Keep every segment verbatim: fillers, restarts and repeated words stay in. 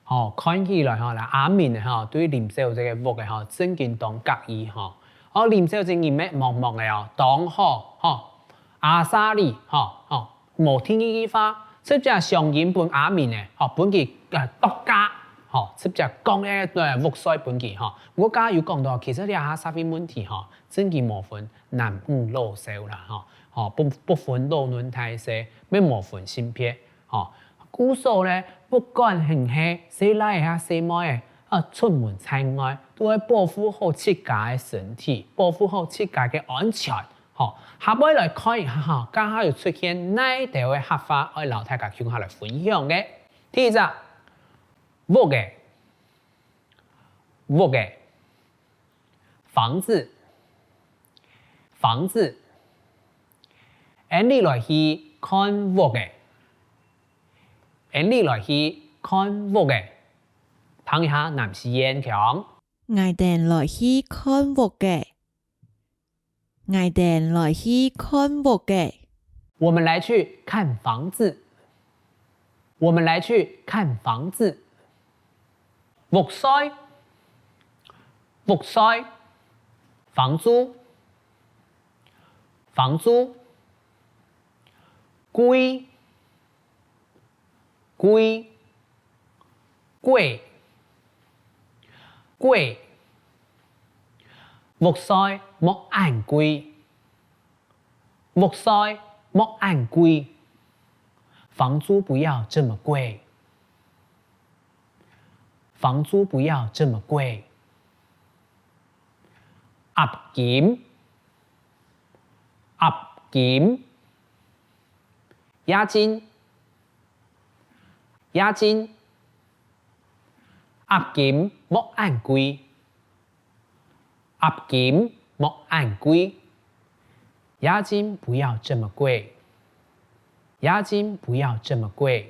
吼，看起來吼，阿明吼，對林小姐个屋个吼，正經當合意吼。哦，林小姐人乜默默个哦，當好吼，阿莎力吼，吼，無第二句話，直接上緊分阿明个吼，分佢呃剁價吼，直接講个屋稅分佢吼。毋過剛剛有講到，其實這下社會問題吼，正經無分男女老少啦吼，吼不不分老嫩大細，乜無分性別。 吼，故所呢，不管你係細倈仔啊細妹仔，啊出門在外，都愛保護好自家个身體，保護好自家个安全。吼，下背來看一下吼，這下有出現哪兜个客話愛摎大家共下來分享个。第一隻，屋仔，屋仔，房子，房子，𠊎俚來去看屋仔。 𠊎俚來去看屋仔。聽一下南四縣腔。𠊎兜來去看屋仔。𠊎兜來去看屋仔。我們來去看房子。我們來去看房子。屋稅，屋稅，房租，房租，貴， 貴，貴，貴。屋稅莫恁貴，屋稅莫恁貴。房租不要這麼貴，房租不要這麼貴。押金，押金。 押金，押金，押金莫恁貴，押金莫恁貴。押金不要這麼貴，押金不要這麼貴。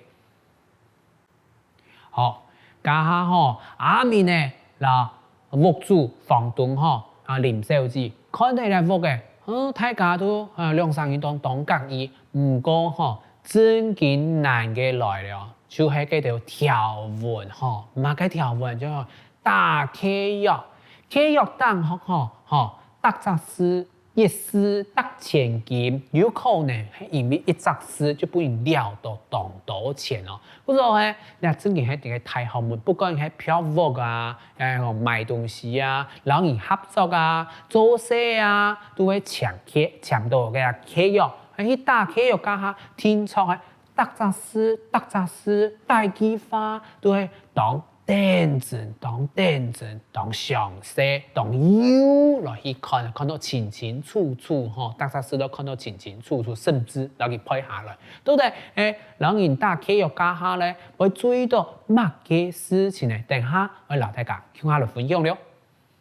好，這下吼，阿明仔摎屋主、房東吼，啊林小姐，看忒這屋仔，嗯，大家都啊兩儕人當當合意。毋過吼，正經難个來了，就係該兜條文吼，麼个條文？就係打契約，契約當中吼，吼，逐隻字 一字值千金，有可能係因為一隻字就分人了到當多錢哦。故所呢，這正經係一個大學問，不管係標屋啊，還係買東西啊，摎人合作啊，做事啊，都會簽契，簽到該契約，還係打契約該下，定著个逐隻字、逐隻字，逐句話都會當 當認真、當認真、當詳細、當幼來去看，看到清清楚楚吼，逐隻字都看到清清楚楚，甚至摎佢背下來。到底，欸，摎人打契約該下呢，會注意到麼个事情呢？等下愛摎大家共下來分享了。